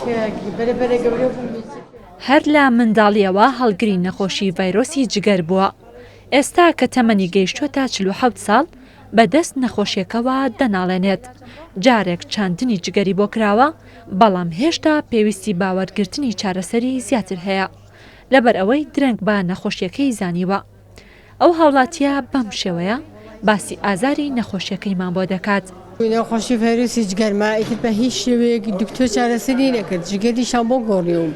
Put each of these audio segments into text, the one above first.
کە بەرە بەرە گەورە بووم. هەر لە منداڵییەوە هەڵگری نەخۆشی ڤایرۆسی جگەر بووە. ئێستا کە تەمەنی گەیشتووەتە 47 ساڵ، بەدەست نەخۆشییەکەوە دەناڵێنێت. جارێک چاندنی جگەری بۆ کراوە، بەڵام هێشتا پێویستی بە وەرگرتنی چارەسەری زیاتر هەیە، لەبەرئەوەی درەنگ بە نەخۆشییەکەی زانیوە. ئەو هاوڵاتییە بەم شێوەیە باسی ئازاری نەخۆشییەکەیمان بۆ دەکات. نەخۆشی ڤایرۆسی جگەرمە ئیتر بە هیچ شێوەیەک دکتۆر چارەسەری نەکرد جگەریشان بۆ گۆڕیوم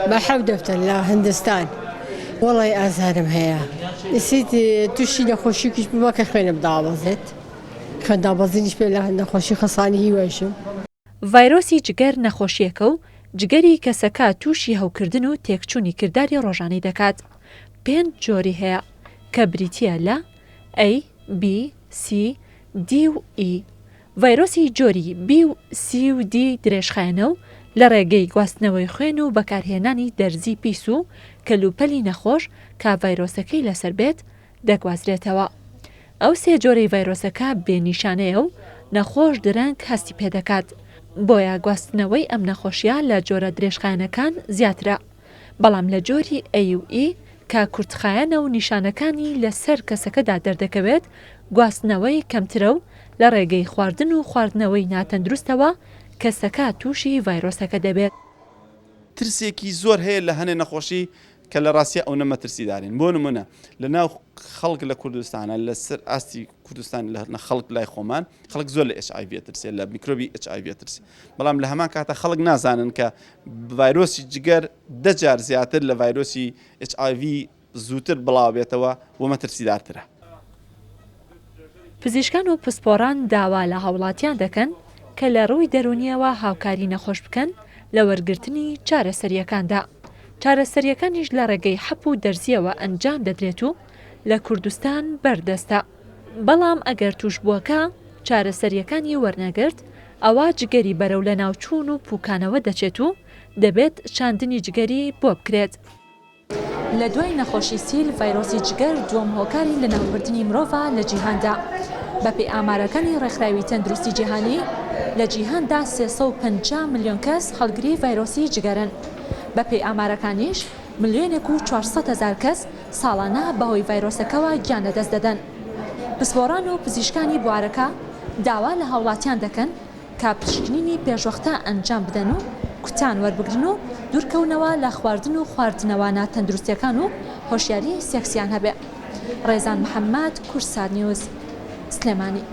بە حەوت دەفتەر لە هندستان وەڵای ئازارم هەیە ئیسیت تووشی نەخۆشیکیش بوومە کە خوێنم دابەزێت خوێن دابەزینیش پێ لە نەخۆشی خەسانی هیوایشم. ڤایرۆسی جگەر نەخۆشییەکە و جگەری کەسەکە تووشی هەوکردن و تێکچوونی کرداری ڕۆژانەی دەکات. پێنج جۆری هەیە کە بریتییە لە، A، B، C، D و E. ڤایرۆسی جۆری بی و سی و دی درێژخایەنە و لە ڕێگەی گواستنەوەی خوێن و بەکارهێنانی دەرزی پیس و کەلوپەلی نەخۆش کە ڤایرۆسەکەی لەسەر بێت دەگوازرێتەوە. ئەو سێ جۆرەی ڤایرۆسەکە بێ نیشانەیە و نەخۆش درەنگ هەستی پێدەکات، بۆیە گواستنەوەی ئەم نەخۆشیە لە جۆرە درێژخایەنەکان زیاترە، بەڵام لە جۆری A و E کە کورتخایەنە و نیشانەکانی لەسەر کەسەکەدا دەردەکەوێت گواستنەوەی کەمترە و لە ڕێگەی خواردن و خواردنەوەی ناتەندروستەوە کەسەکە تووشی ڤایرۆسەکە دەبێت. ترسێکی زۆر هەیە لە هەنێ نەخۆشی کە لە ڕاستیا ئەونە مەترسیدارین بۆ نمونە لە ناو خەڵک لە کوردستانە لە سەر ئاستی کوردستان لە خەڵک لای خۆمان خەڵک زۆر لە HIV ئەترسێ لە میکرۆبی HIV ئەترسێ بەڵام لە هەمان کاتە خەڵک نازانن کە ڤایرۆسی جگەر دە جار زیاتر لە ڤایرۆسی HIV زووتر بڵاوبێتەوە و مەترسیدارترە. پزیشکان و پسپۆڕان داوا لە هاوڵاتیان دەکەن کە لە ڕووی دەروونییەوە هاوکاری نەخۆش بکەن لە وەرگرتنی چارەسەرییەکاندا، چارەسەرییەکانیش لە ڕێگەی حەپ و دەرزییەوە ئەنجام دەدرێت و لە کوردستان بەردەستە، بەڵام ئەگەر تووشبووەکە چارەسەرییەکانی وەرنەگرت ئەوا جگەری بەرەو لەناوچوون و پووکانەوە دەچێت و دەبێت چاندنی جگەری بۆ بکرێت. لە دوای نەخۆشی سیل، ڤایرۆسی جگەر دووەم هۆکاری لەناوبردنی مرۆڤە لە جیهاندا. بەپێی ئامارەکانی ڕێکخراوی تەندروستی جیهانی، لە جیهاندا 350 ملیۆن کەس هەڵگری ڤایرۆسی جگەرن. بەپێی ئامارەکانیش ملیۆنێک و 400 هەزار کەس ساڵانە بەهۆی ڤایرۆسەکەوە گیان لەدەست دەدەن. پسپۆڕان و پزیشکانی بوارەکە داوا لە هاوڵاتیان دەکەن کە پشکنینی پێشوەختە ئەنجام بدەن و کوتان وەربگرن و دوورکەونەوە لە خواردن و خواردنەوە ناتەندروستیەکان و هۆشیاری سێکسیان هەبێ. ڕێزان محەمەد، کوردسات نیوز، سلێمانی.